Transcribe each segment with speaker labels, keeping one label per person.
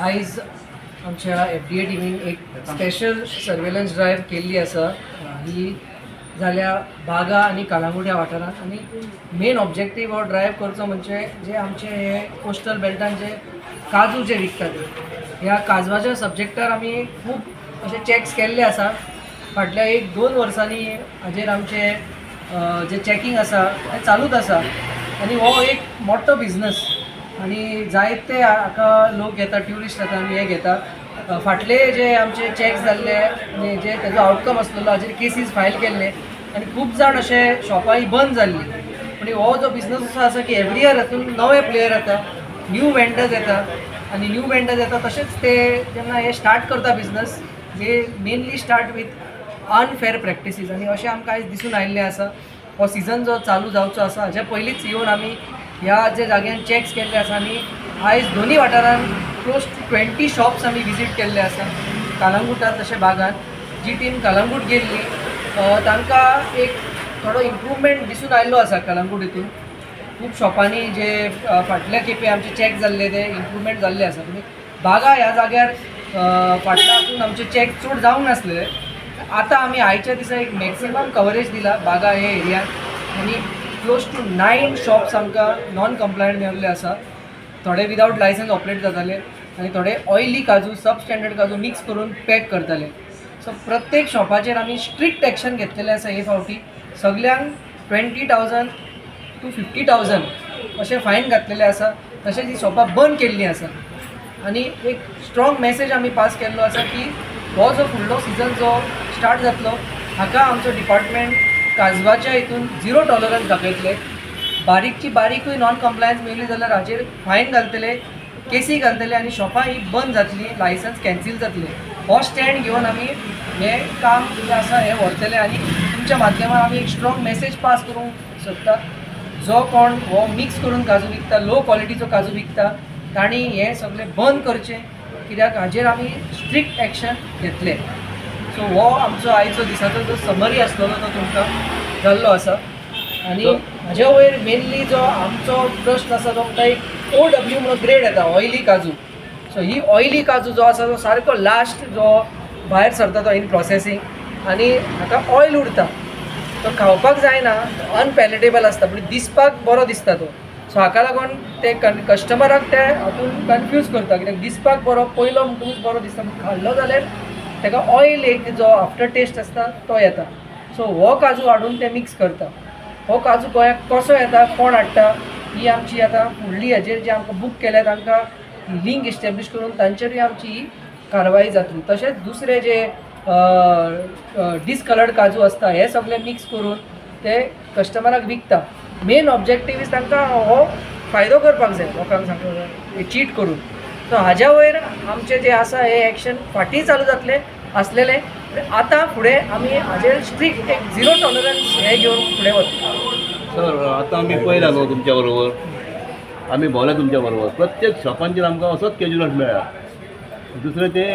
Speaker 1: आयज आमच्या एफडीए टिमीन एक स्पेशल सर्वेलन्स ड्रायव्ह केल्ली आसा. ही जाल्या बागा आनी कळंगूट ह्या वाठारांत आनी मेन ऑब्जेक्टीव हो ड्रायव्ह करचो म्हणजे जे आमचे हे कोस्टल बेल्टान जे काजू जे विकतात, ह्या काजवाच्या सब्जेक्टार आमी खूब अशे चॅक्स केल्ले आसा. फाटल्या एक दोन वर्सांनी हाजेर आमचे जे चॅकींग आसा तें चालूच आसा आनी हो एक मोठो बिजनस आनी जायते हाका लोक येता, ट्युरिस्ट येता आनी हे घेता. फाटले जे आमचे चॅक्स जाल्ले आनी जे तेजो आवटकम आसलेलो, हाजेर केसीस फायल केल्ले आनी खूब जाण अशे शॉपां ही बंद जाल्ली. पूण हो जो बिजनस असो आसा की एवरी इयर हातून नवे प्लेयर येता, न्यू वेंडर्स येता आनी न्यू वेंडर्स येता तशेंच ते जेन्ना हे स्टार्ट करता business, they mainly start with unfair practices आनी अशें आमकां आयज दिसून आयिल्लें आसा. हो सिजन जो चालू जावचो आसा, हाज्या पयलींच येवन आमी ह्या जे जाग्यान चॅक्स केल्ले आसा आनी आयज दोनी वाठारान क्लोज टू 20 शॉप्स आमी विजीट केल्ले आसा, कलंगूटात तशें बागान. जी टीम कलंगूट गेल्ली, तांकां एक थोडो इम्प्रूवमेंट दिसून आयिल्लो आसा. कलंगूट हितून खूब शॉपांनी जे फाटल्या खेपे आमचे चॅक जाल्ले ते इम्प्रूवमेंट जाल्ले आसा. पूण बागा ह्या जाग्यार फाटल्या हातून आमचे चॅक चड जावंक नासले. आतां आमी आयच्या दिसा एक मॅक्सिमम कवरेज दिला बागा हे एरियान आनी क्लोज टू 9 शॉप्स आमकां नॉन कंप्लायंट मेळिल्ले आसा. थोडे विदावट लायसन्स ऑपरेट जाताले आनी थोडे ऑयली काजू, सब स्टँडर्ड काजू मिक्स करून पॅक करताले. सो प्रत्येक शॉपाचेर आमी स्ट्रिक्ट एक्शन घेतलेलें आसा. हे फावटी सगल्यांक 20,000 to 50,000 अशें फायन घातलेलें आसा. तशेंच ही शॉपां बंद केल्लीं आसा आनी एक स्ट्रॉंग मॅसेज आमी पास केल्लो आसा की हो जो फुडलो सिजन जो स्टार्ट जातलो, हाका आमचो डिपार्टमेंट काजवाच्या हितून झिरो टॉलरन्स दाखयतले. बारीकची बारीकूय नॉन कंप्लायन्स मेळ्ळी जाल्यार हाजेर फायन घालतले, केसी घालतले आनी शॉपां ही बंद जातली, लायसन्स कॅन्सील जातले. हो स्टँड घेवन आमी हें काम जें आसा हें व्हरतले आनी तुमच्या माध्यमान आमी एक स्ट्रॉंग मॅसेज पास करूंक सोदता, जो कोण हो मिक्स करून काजू विकता, लो क्वॉलिटीचो काजू विकता, तांणी हें सगळें बंद करचें, कित्याक हाजेर आमी स्ट्रिक्ट एक्शन घेतले. सो हो आमचो आयचो दिसाचो जो समरी आसलेलो तो तुमकां जाल्लो आसा. आनी हाज्या वयर मेनली जो आमचो प्रश्न आसा तो म्हणटा, एक ओडब्ल्यू म्हणून ग्रेड येता, ऑयली काजू. सो ही ऑयली काजू जो आसा तो सारको लास्ट जो भायर सरता तो इन प्रोसेसींग आनी हाका ऑयल उरता. तो खावपाक जायना, अनपॅलेटेबल आसता, पूण दिसपाक बरो दिसता तो. सो हाका लागून ते कस्टमराक ते हातून कन्फ्यूज करता, कित्याक दिसपाक बरो पयलो म्हणटकूच बरो दिसता, पूण खाल्लो जाल्यार ताका ऑयल एक जो आफ्टर टेस्ट आसता तो येता. सो हो काजू हाडून ते मिक्स करता. हो काजू गोंयाक कसो येता, कोण हाडटा, ही आमची आतां फुडली हाजेर जे आमकां बूक केल्या तांकां लिंक इस्टेब्लीश करून तांचेरूय आमची ही कारवाई जातली. तशेंच दुसरे जे डिसकलर्ड काजू आसता, हे सगळे मिक्स करून ते कस्टमराक विकता. मेन ऑब्जेक्टीव is तांकां हो फायदो करपाक जाय लोकांक सांगून, चीट करून. सो हाज्या वयर आमचें जें आसा हें एक्शन फाटीं चालू जातलें आसलेलें, आतां फुडें आमी हाजेर स्ट्रिक्ट एक झिरो टॉलरन्स हें घेवन फुडें वतले.
Speaker 2: सर, आतां आमी पळयला न्हू तुमच्या बरोबर, आमी भोंवले तुमच्या बरोबर. प्रत्येक शॉपांचेर आमकां असोच कॅज्युनट मेळ्ळा. दुसरें ते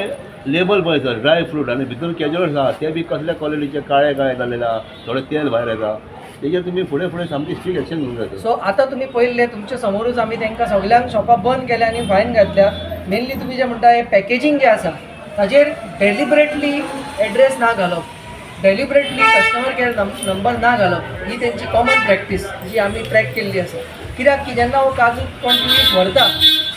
Speaker 2: लेबल पळय सर, ड्राय फ्रूट आनी भितर कॅज्युनट्स आहा, ते बी कसल्या क्वॉलिटीचे, काळे काळे जाल्लेले आहा, थोडे तेल भायर येता. तेजेर तुमी फुडें फुडें सामकी स्ट्रीक एक्शन घेवंक जाय सर.
Speaker 1: सो आतां तुमी पळयल्लें, तुमच्या समोरूच आमी तांकां सगल्यांक शॉपां बंद केल्या आनी फायन घातल्या. मेनली तुमी जें म्हणटा, हें पॅकेजींग जें आसा ताजेर डेलिबरेटली एड्रेस ना घालप, डेलिबरेटली कस्टमर केअर नंबर ना घालप, ही तेंची कॉमन प्रॅक्टीस जी आमी ट्रॅक केल्ली आसा. कित्याक की जेन्ना हो काजू कोण टुरिस्ट व्हरता,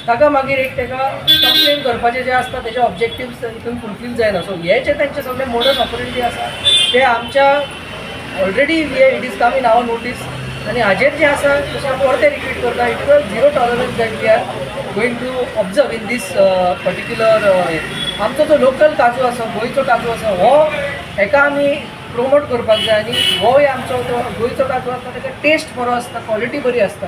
Speaker 1: ताका मागीर एक ताका कंप्लेन करपाचें जें आसता, तेजे ऑब्जेक्टिव्स हितून फुलफील जायना. सो हे जे तेंचे सगळे मोडस ऑपरेंडी आसा ते आमच्या already it is come in our notice आनी हाजेर जें आसा तशें आमी परतें रिपीट करता, it is a zero tolerance that we are going to observe in this particular. आमचो जो लोकल काजू आसा, गोंयचो काजू आसा, हो हेका आमी प्रोमोट करपाक जाय आनी होय आमचो जो गोंयचो काजू आसता, ताका टेस्ट बरो आसता, क्वॉलिटी बरी आसता.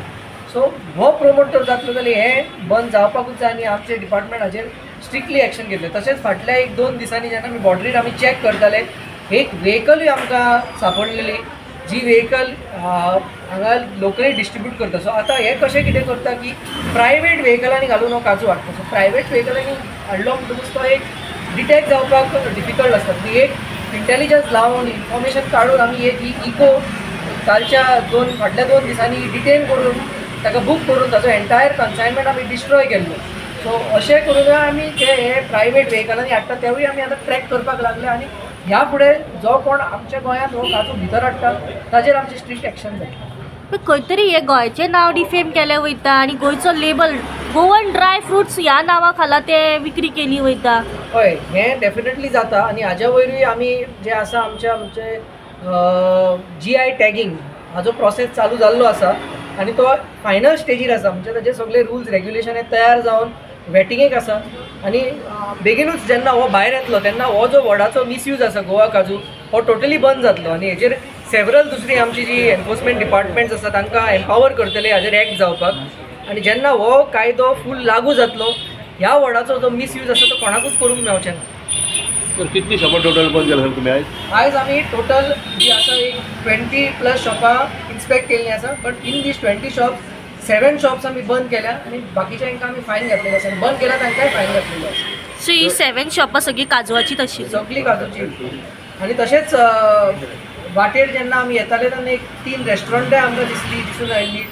Speaker 1: सो हो प्रोमोट जर जातलो जाल्यार हें बंद जावपाकूच जाय आनी आमचें डिपार्टमेंट हाजेर स्ट्रिक्टली एक्शन घेतलें. तशेंच फाटल्या एक दोन दिसांनी जेन्ना आमी बॉर्डरीर आमी चॅक करताले, एक व्हेकलूय आमकां सांपडलेली, जी व्हेकल हांगा लोकली डिस्ट्रिब्यूट करता. सो आतां हें कशें कितें करता की प्रायवेट व्हेकलांनी घालून हो काजू हाडटा. सो प्रायवेट व्हेकलांनी हाडलो म्हणटकूच तो एक डिटेक्ट जावपाक डिफिकल्ट आसता. ती एक इंटेलिजन्स लावन, इन्फॉर्मेशन काडून आमी एक ही इको कालच्या दोन फाटल्या 2 दिसांनी डिटेन करून, ताका बूक करून, ताचो एंटायर कन्सायनमेंट आमी डिस्ट्रॉय केल्लो. सो सो अशें करून आमी जे हे प्रायवेट वेहिकलांनी हाडटा तेवूय आमी आतां ट्रॅक करपाक लागले आनी ह्या फुडें जो कोण आमच्या गोंयांत हो काजू भितर हाडटा ताजेर आमची स्ट्रिक्ट एक्शन जातली.
Speaker 3: पण खंय तरी हे गोंयचें नांव डिफेम केलें वयता आनी गोंयचो लेबल गोवन ड्राय फ्रुट्स ह्या नांवा खाला ते विक्री केली वयता.
Speaker 1: हय, हें डेफिनेटली जाता आनी हाज्या वयरूय आमी जे आसा आमचे आमचे जीआय टॅगींग हाजो प्रोसेस चालू जाल्लो आसा आनी तो फायनल स्टेजीर आसा. म्हणजे ताजे सगळे रुल्स रेग्युलेशन हे तयार जावन वेटिंगेक आसा आनी बेगीनूच जेन्ना हो भायर येतलो तेन्ना हो जो वर्डाचो मिसयूज आसा गोवा काजू हो टोटली बंद जातलो आनी हेजेर सेवरल दुसरी आमची जी एनफोर्समेंट डिपार्टमेंट्स आसा तांकां एम्पावर करतले हाजेर एक्ट जावपाक. आनी जेन्ना हो कायदो फूल लागू जातलो ह्या वर्डाचो जो मिसयूज आसा तो कोणाकूच करूंक मेवचें ना.
Speaker 2: तर कितली शॉपां टोटल बंद केला सर तुमी आयज?
Speaker 1: आयज आमी टोटल जी आसा एक 20+ शॉपां इन्स्पेक्ट केल्लीं आसा, but in these 20 shops 7 shops आमी बंद केल्या आनी बाकीच्या हांकां आमी फायन घातलेले आसा आनी बंद केल्या तांकांय फायन घातलेलो आसा.
Speaker 3: सो ही 7 शॉपां सगळीं काजवाचीच आशिल्ली.
Speaker 1: सगळीं काजूची. आनी तशेंच वाटेर जेन्ना आमी येताले तेन्ना एक 3 रेस्टॉरंटाय आमकां दिसली दिसून आयिल्ली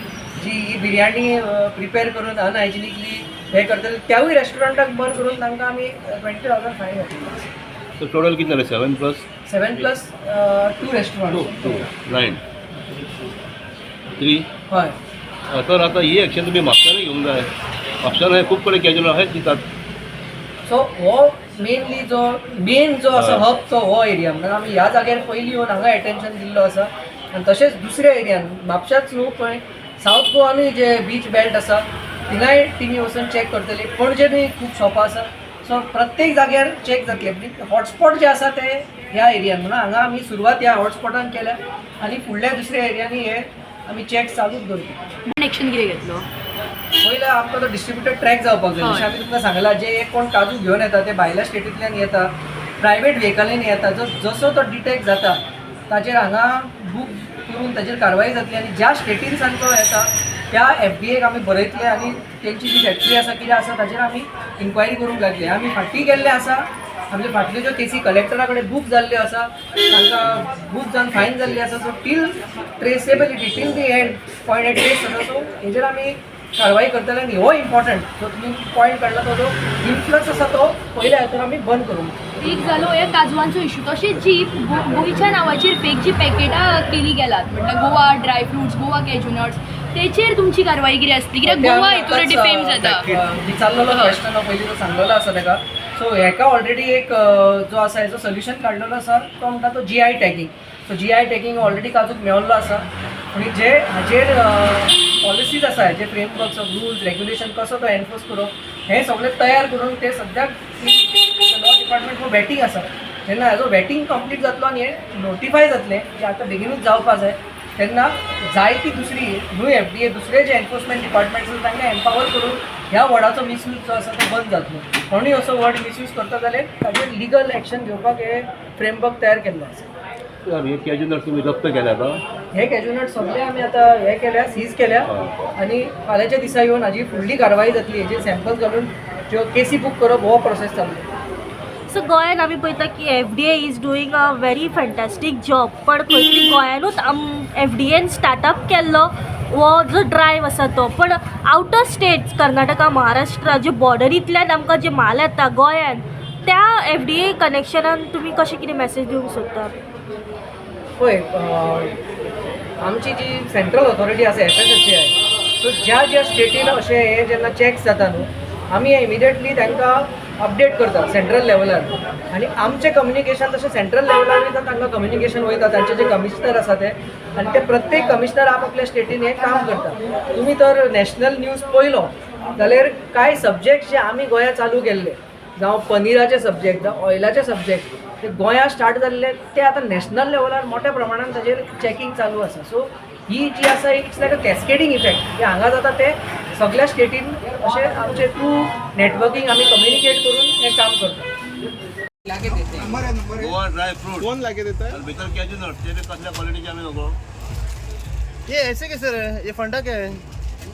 Speaker 1: जी ही बिरयानी प्रिपेर करून अनहायजिनिकली हें करताले, त्यावूय रेस्टॉरंटाक बंद करून तांकां आमी 20,000 फायन घातलेलो आसा.
Speaker 2: तर टोटल कितले जाले? 7 plus
Speaker 1: 7 plus 2 restaurant
Speaker 2: 2 9 3.
Speaker 1: हय.
Speaker 2: सर आतां ही एक्शन तुमी म्हापशानूय घेवंक जाय. म्हापशान खूब कडेन कॅज्युअल आहेत दितात.
Speaker 1: सो हो मेनली जो मेन जो आसा हब तो हो एरिया म्हणून आमी ह्या जाग्यार पयलीं येवन हांगा एटेन्शन दिल्लो आसा आनी तशेंच दुसऱ्या एरियान म्हापशाच न्हू पण सावथ गोवानूय जे बीच बेल्ट आसा थिंगाय टिमी वचून चॅक करतली. पणजेनूय खूब शॉपां आसा. सो प्रत्येक जाग्यार चॅक जातले. हॉटस्पॉट जे आसा ते ह्या एरियान म्हणून हांगा आमी सुरवात ह्या हॉटस्पॉटान केल्या आनी फुडल्या दुसऱ्या एरियांनी हे आमी चॅक चालूच दवरतले.
Speaker 4: एक्शन कितें घेतलो?
Speaker 1: पयलें आमकां तो डिस्ट्रिब्युटेड ट्रॅक जावपाक जाय. जशें आमी तुमकां सांगलां जे एक कोण काजू घेवन येता ते भायल्या स्टेटींतल्यान येता, प्रायवेट व्हेकलीन येता, जसो तो डिटेक्ट जाता ताजेर हांगा बूक करून ताजेर कारवाय जातली आनी ज्या स्टेटीन सावन तो येता त्या एफडीएक आमी बरयतले आनी तेंची जी फॅक्टरी आसा कितें आसा ताजेर आमी इन्क्वायरी करूंक लागले. आमी फाटीं गेल्ले आसा, आमचे फाटल्यो ज्यो केसी कलेक्टरा कडेन बूक जाल्ल्यो आसा तांकां बूक जावन फायन जाल्ली आसा. So till traceability till the end point trace जाता सो हेजेर आमी कारवाई करतले आनी हो इम्पॉर्टंट जो तुमी पॉयंट काडला तो जो इन्फ्लक्स आसा तो पयल्या हातून आमी बंद करूंक.
Speaker 4: एक जालो हे काजवांचो इशू. तशेंच जी गोंयच्या नांवाचेर फेक जी पॅकेटां केली गेलात म्हटल्यार Goa dry fruits, Goa cashew nuts, तेचेर तुमची कारवाई कितें आसतली? कित्याक गोवा हितून डिफेम जाता.
Speaker 1: विचारलेलो क्वेश्चन पयलीं तो सांगलेलो आसा ताका. सो हेका ऑलरेडी एक जो आसा हेजो सोल्युशन काडलेलो आसा तो म्हणटा तो GI tagging. So GI tagging already काजूक मेवल्लो आसा आनी जे हाजेर पॉलिसीज आसा जे फ्रेमवर्क्स ऑफ रुल्स रेग्युलेशन कसो तो एनफोर्स करप हें सगळें तयार करून ते सद्याक लॉ डिपार्टमेंट फॉर वेटिंग आसा. जेन्ना हेजो वेटिंग कंप्लीट जातलो आनी हें नोटिफाय जातलें जें आतां बेगिनूच जावपा जाय तेन्ना जायती दुसरी न्हू एफडीए दुसरे जे एनफोर्समेंट डिपार्टमेंट्स आसा तांकां एम्पावर करून ह्या वर्डाचो मिसयूज जो आसा तो बंद जातलो. कोणूय असो वर्ड मिसयूज करता जाल्यार ताजेर लिगल एक्शन घेवपाक हे फ्रेमवर्क तयार केल्लो आसा.
Speaker 2: सर हे कॅज्युअल नट्स तुमी जप्त केले आतां?
Speaker 1: हे कॅज्युनट सगळे आमी आतां हे केल्या, सीज केल्या आनी फाल्यांच्या दिसा येवन हाजी फुडली कारवाई जातली. हेजेर सॅम्पल्स घालून ज्यो केसी बूक करप हो प्रोसेस चालू.
Speaker 3: सो गोंयान आमी पळयता की FDA is doing a very fantastic job, पण खंय तरी गोंयानूच एफडीएन स्टार्टअप केल्लो हो जो ड्रायव आसा तो, पण out of states Karnataka, Maharashtra ज्यो बॉर्डरींतल्यान आमकां जे म्हाल येता गोंयान त्या एफडीए कनेक्शनान तुमी कशें कितें मॅसेज दिवंक सोदता?
Speaker 1: पळय आमची जी सेंट्रल ऑथॉरिटी आसा एफएसएसएआय, सो ज्या ज्या स्टेटीन अशें हे जेन्ना चॅक्स जाता न्हू आमी इमिडिएटली तांकां अपडेट करता सेंट्रल लेवलार आनी आमचें कम्युनिकेशन तशें सेंट्रल लेवलार तांकां कम्युनिकेशन वयता तांचे जे कमिशनर आसा ते आनी ते प्रत्येक कमिशनर आपआपल्या स्टेटीन हें काम करता. तुमी तर नॅशनल न्यूज पळयलो जाल्यार कांय सब्जेक्ट जे आमी गोंयांत चालू केल्ले जावं पनीराचे सब्जेक्ट जावं ऑयलाचे सब्जेक्ट ते गोंयांत स्टार्ट जाल्ले ते आतां नॅशनल लेवलार मोठ्या प्रमाणान ताजेर चॅकींग चालू आसा. सो ही जी आसा it's like a cascading effect जे हांगा जाता ते सगल्या स्टेटीन अशें आमचे थ्रू नेटवर्कींग आमी कम्युनिकेट करून हें काम करता.
Speaker 2: गोवा ड्राय फ्रूट
Speaker 5: कौन लाके देता है?
Speaker 2: आणि भितर कॅज्युअल नट्स ते बी कसल्या क्वॉलिटीचे आमी नको.
Speaker 5: ये ऐसे कैसे रहे? ये फंडा क्या है?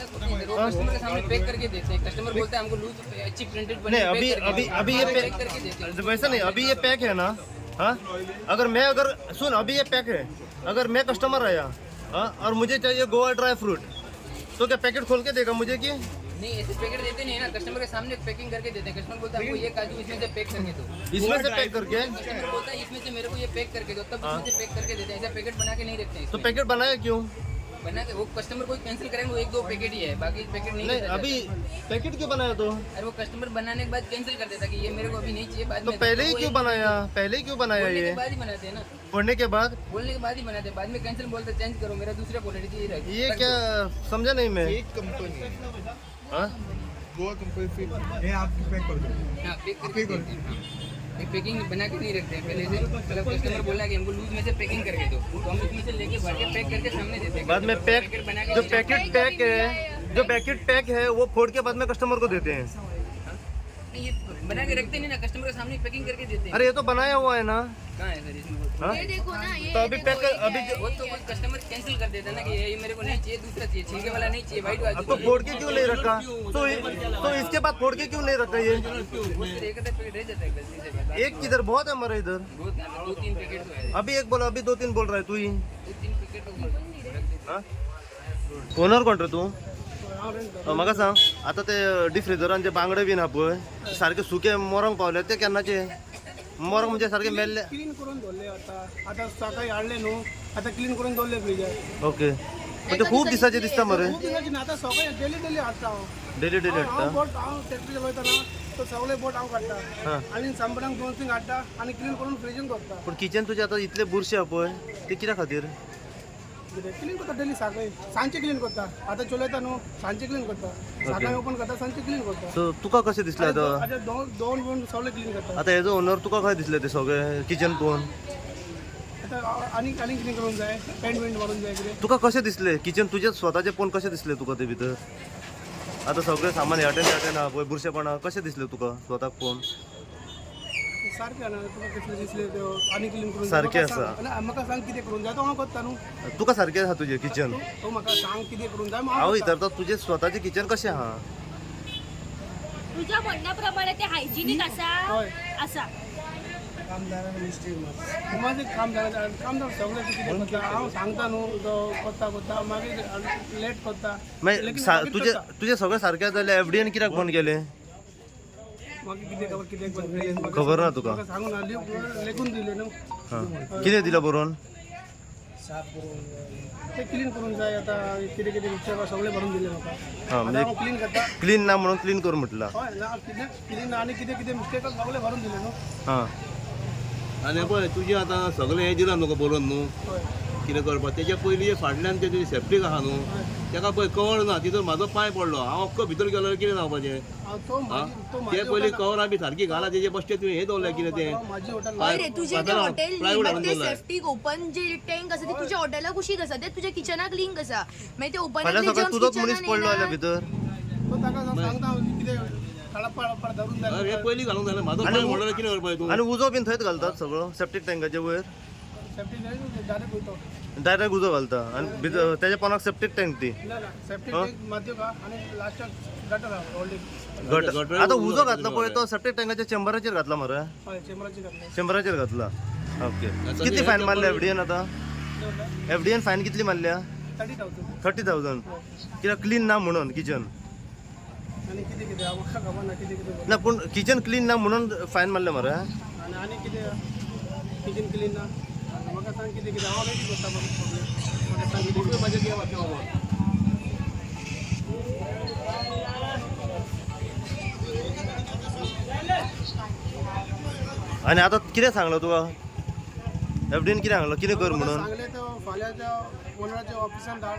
Speaker 6: कस्टमर के सामने पैक करके देते हैं। कस्टमर बोलते हैं हमको लूज अच्छी प्रिंटेड बनी
Speaker 5: नहीं अभी अभी अभी ये
Speaker 6: पैक करके देते हैं।
Speaker 5: वैसा नहीं, अभी ये पैक है ना। हाँ, अगर मैं अगर सुन अभी ये पैक है, अगर मैं कस्टमर आया हाँ और मुझे चाहिए गोवा ड्राई फ्रूट, तो क्या पैकेट खोल के देगा मुझे कि
Speaker 6: नहीं, ऐसे पैकेट देते नहीं है ना, कस्टमर के सामने पैकिंग करके देते हैं। कस्टमर बोलता है हमको ये काजू इसमें से पैक करके दो।
Speaker 5: इसमें से पैक करके?
Speaker 6: कस्टमर बोलता है इसमें से मेरे को ये पैक करके दो, तब इसमें से पैक करके देते हैं। ऐसा पैकेट बना के नहीं रखते हैं
Speaker 5: तो
Speaker 6: इसमें।
Speaker 5: पैकेट बनाया क्यों?
Speaker 6: बना के वो कस्टमर कोई कैंसिल करेंगे, वो एक दो पैकेट ही है, बाकी पैकेट नहीं
Speaker 5: नहीं,
Speaker 6: देता
Speaker 5: अभी
Speaker 6: जाता।
Speaker 5: पैकेट क्यों बनाया तो?
Speaker 6: अरे वो कस्टमर बनाने के बाद कैंसिल कर देता कि ये मेरे को अभी नहीं चाहिए, बाद
Speaker 5: तो
Speaker 6: में।
Speaker 5: पहले ही
Speaker 6: वो
Speaker 5: क्यों
Speaker 6: एक-
Speaker 5: बनाया? पहले ही क्यों बनाया
Speaker 6: बोलने
Speaker 5: ये?
Speaker 6: के बाद ही बनाते हैं ना।
Speaker 5: पढ़ने के बाद?
Speaker 6: बोलने के बाद ही बनाते हैं, बाद में कैंसिल बोलते चेंज करो, मेरा दूसरा क्वालिटी चाहिए रख-
Speaker 5: ये
Speaker 6: रख
Speaker 5: क्या
Speaker 6: दो।
Speaker 5: समझा नहीं मैं।
Speaker 7: एक कंपनी है।
Speaker 5: हाँ?
Speaker 7: गोवा कंपनी फिर ये आप पैक कर दो।
Speaker 6: हाँ, पैक करके देते हैं, हाँ। ये पैकिंग बना के नहीं रखते हैं पहले से। मतलब कस्टमर बोला कि हमको लूज में से पैकिंग करके दो, तो हम इसमें से लेके भर के पैक करके सामने देते हैं।
Speaker 5: बाद में पैक
Speaker 6: पैकेट बना के
Speaker 5: जो
Speaker 6: नहीं
Speaker 5: पैकेट पैक है, जो पैकेट पैक है वो फोड़ के बाद में कस्टमर को देते हैं।
Speaker 6: रखते। नहीं, ये बना के रखते नहीं ना, कस्टमर के सामने पैकिंग करके देते हैं।
Speaker 5: अरे ये तो बनाया हुआ है ना।
Speaker 6: कहाँ है सर इसमें वो?
Speaker 5: हाँ?
Speaker 4: ये देखो ना, ये
Speaker 5: तो अभी
Speaker 4: देखो,
Speaker 5: पैक
Speaker 4: ये
Speaker 5: अभी
Speaker 4: क्या है?
Speaker 6: वो तो कोई कस्टमर कैंसिल कर देता है ना कि ये मेरे को नहीं चाहिए, दूसरा चाहिए, छिलके वाला नहीं चाहिए, वाइट वाला
Speaker 5: अब तो
Speaker 6: चाहिए।
Speaker 5: फोड़ के क्यों नहीं रखा? तो इसके बाद फोड़ के क्यों नहीं रखा ये?
Speaker 6: वो फिर एक आधा पैकेट रह जाता है गलती से बाद।
Speaker 5: एक किधर बहुत है हमारे इधर।
Speaker 6: बहुत ना, दो तीन पैकेट तो है।
Speaker 5: अभी एक बोला, अभी दो तीन बोल रहा है तू ही।
Speaker 6: दो तीन पैकेट तो रख देते हैं।
Speaker 5: ओनर कोण रे तू? म्हाका सांग आतां ते डिफ्रिजरान जे बांगडे बीन आहा पळय, सारके सुके मरोंक पावले ते केन्नाचे? मरोंक म्हणजे सारके मेल्ले?
Speaker 8: क्लीन करून दवरले. आतां आतां सकाळी हाडले न्हू, आतां क्लीन करून दवरले फ्रिजार.
Speaker 5: ओके, पण ते खूप दिसाचे दिसता मरे.
Speaker 8: खूब दिसाचे न्हू, आतां सगळे डेली डेली हाडटा हांव.
Speaker 5: डेली डेली
Speaker 8: हांव
Speaker 5: हाडटा?
Speaker 8: बोट हांव फॅक्टरी चलयता ना, तो सगळे बोट हांव काडटा आनी शंबरांक दोनशींक हाडटा आनी क्लीन करून फ्रिजीन दवरता.
Speaker 5: पूण किचन तुजें आतां इतले बुरशें आहा पळय, ते कित्या खातीर?
Speaker 8: कितें क्लीन करता डेली, सकाळी सांजचे क्लीन करता. आतां चलयता न्हू, सांजचे क्लीन करता, सकाळी ओपन करता, सांजचे क्लीन करता.
Speaker 5: सो तुका कशें दिसलें आतां?
Speaker 8: आतां दोन दोन दोन सगळे क्लीन करता.
Speaker 5: आतां हेजो ओनर, तुका कशें दिसलें तें सगळें किचन पळोवन?
Speaker 8: आतां आनी आनी क्लीन करूंक जाय, पेंट बिंट मारूंक जाय कितें.
Speaker 5: तुका कशें दिसलें किचन तुजें स्वताचें पळोवन कशें दिसलें तुका तें भितर? आतां सगळें सामान ह्या टेन आहा पळय, बुरशेपणां कशें दिसलें तुका स्वताक पळोवन?
Speaker 8: सारकें ना, तुका कसलें दिसलें तें आनी क्लीन करूंक जाय.
Speaker 5: सारकें
Speaker 8: म्हाका
Speaker 5: आसा.
Speaker 8: सांग, ना, म्हाका सांग कितें करूंक जाय तो हांव करता न्हू.
Speaker 5: तुका सारकें आहा तुजें किचन?
Speaker 8: तो म्हाका सांग कितें करूंक जाय.
Speaker 5: हांव
Speaker 8: हांव करता.
Speaker 5: विचारता तुजें स्वताचें किचन कशें आहा?
Speaker 3: तुझ्या म्हणण्या प्रमाणे ते हायजिनीक आसा?
Speaker 8: हय.
Speaker 3: आसा.
Speaker 8: माझें काम जालें, काम जालें सगळें. तूं कितें करता हांव सांगता न्हू, तो करता करता मागीर लेट करता.
Speaker 5: मागीर
Speaker 8: लेकीन मागीर
Speaker 5: तुजें
Speaker 8: करता.
Speaker 5: तुजें सगळें सारकें आसा जाल्यार एफडीएन कित्याक बंद केलें?
Speaker 8: मागीर कितें खबर कितें करता.
Speaker 5: खबर ना तुका?
Speaker 8: म्हाका सांगू ना, लेखून दिलें न्हू.
Speaker 5: हां, कितें दिलां बरोवन?
Speaker 8: ते क्लीन करूंक जाय. आतां कितें कितें मिक्सर सगळें भरून दिलें म्हाका.
Speaker 5: हां,
Speaker 8: आतां
Speaker 5: म्हणजे
Speaker 8: हांव क्लीन करता.
Speaker 5: क्लीन ना म्हणून क्लीन कर म्हटलां.
Speaker 8: हय ना, कितें क्लीन आनी कितें कितें मिस्टेक सगळें भरून दिलें न्हू.
Speaker 5: हां.
Speaker 2: आनी पळय तुजें आतां सगळें हें दिलां न्हू बरोवन न्हू
Speaker 8: हय.
Speaker 2: कितें करपाक, तेच्या पयलीं फाटल्यान तें तुजें सेप्टीक आहा न्हू, तेका पळय कवर ना, तितून म्हाजो पांय पडलो, हांव अख्खो भितर गेलो जाल्यार कितें जावपाचें?
Speaker 8: हांव तो
Speaker 2: आं,
Speaker 8: म्हाजी तो
Speaker 2: ते
Speaker 8: म्हाजी
Speaker 2: पयलीं
Speaker 8: हॉटेल
Speaker 2: कवर आमी सारकी घाला, तेजे बश्टे तुवें हें दवरलें कितें तें?
Speaker 8: म्हाजी हॉटेल.
Speaker 4: हय रे, तुजें तें हॉटेल न्ही,
Speaker 2: प्लायवूड
Speaker 4: बट
Speaker 2: हाडून
Speaker 4: ते
Speaker 2: दवरलाय.
Speaker 4: सेफ्टीक ओपन जे टँक आसा ते तुज्या हॉटेला कुशीक आसा, ते तुज्या किचनाक लिंक आसा, मागीर ते
Speaker 5: फाल्यां
Speaker 4: ओपनांतले
Speaker 5: सकाळी
Speaker 4: जर्म्स
Speaker 5: तुजोच मनीस
Speaker 4: किचनान
Speaker 5: पडलो जाल्यार
Speaker 4: येना.
Speaker 5: भितर.
Speaker 8: तो ताका सांगता हांव कितें काडपा काडपा धरून
Speaker 2: अरे
Speaker 8: जाय.
Speaker 2: हे पयलीं घालूंक जाय, म्हाजो
Speaker 5: आनी
Speaker 2: पांय पडलो जाल्यार कितें करपाचें तूं?
Speaker 5: आनी उजो बीन थंयच घालतात सगळो सेप्टीक टँकाचे वयर?
Speaker 8: Safety direct वयतो.
Speaker 5: डायरेक्ट उजो घालता आनी भितर तेच्या पोंदाक सेप्टीक टँक ती?
Speaker 8: ना ना, सेफ्टी
Speaker 5: हं?
Speaker 8: टँक मातयो का आनी लास्टाक गटर आहा व्हडली.
Speaker 5: गट
Speaker 2: गटर
Speaker 5: आतां
Speaker 2: उजो
Speaker 5: उजो घातला
Speaker 2: घातला
Speaker 5: पळय तो सेप्टीक टँकाच्या चेंबराचेर घातला मरे?
Speaker 8: हय, चेंबराची घातली.
Speaker 5: चेंबराचेर घातला, ओके.
Speaker 2: आतां
Speaker 5: कितली
Speaker 2: हे
Speaker 5: फायन मारल्या
Speaker 2: चेंबर-
Speaker 5: एफडीएन आतां? एफडीएन फायन कितली मारल्या?
Speaker 8: 30,000.
Speaker 5: 30,000 कित्याक क्लीन ना म्हणून किचन?
Speaker 8: आनी कितें कितें हांव म्हाका खबर ना कितें कितें.
Speaker 5: ना, पूण किचन क्लीन ना म्हणून फायन मारले मरे?
Speaker 8: आनी आनी कितें किचन क्लीन ना. म्हाका सांग कितें कितें, हांव रेडी करता म्हाका सगळें. म्हाका सांग कितें कितें.
Speaker 5: आनी आतां कितें सांगलां तुका एफडीएन? कितें सांगलां कितें कर
Speaker 8: म्हाका
Speaker 5: म्हणून?
Speaker 8: सांगलें तो फाल्यां ओनराच्या ऑफिसान धाड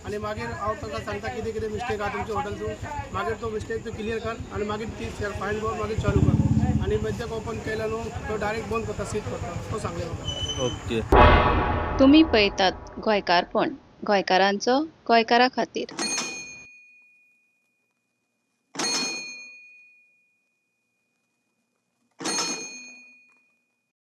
Speaker 8: आनी मागीर हांव ताका सांगता कितें कितें मिस्टेक आहा तुमच्या हॉटेलतून. मागीर तो मिस्टेक तो क्लियर कर आनी मागीर ती फायन भर, मागीर चालू कर. आनी मद्याक ओपन केला न्हू तो डायरेक्ट बंद करता, सील करता, तो सांगलें म्हाका.
Speaker 5: ओके.
Speaker 9: तुमी पळयतात गोंयकारपण, गोंयकारांचो गोंयकारा खातीर.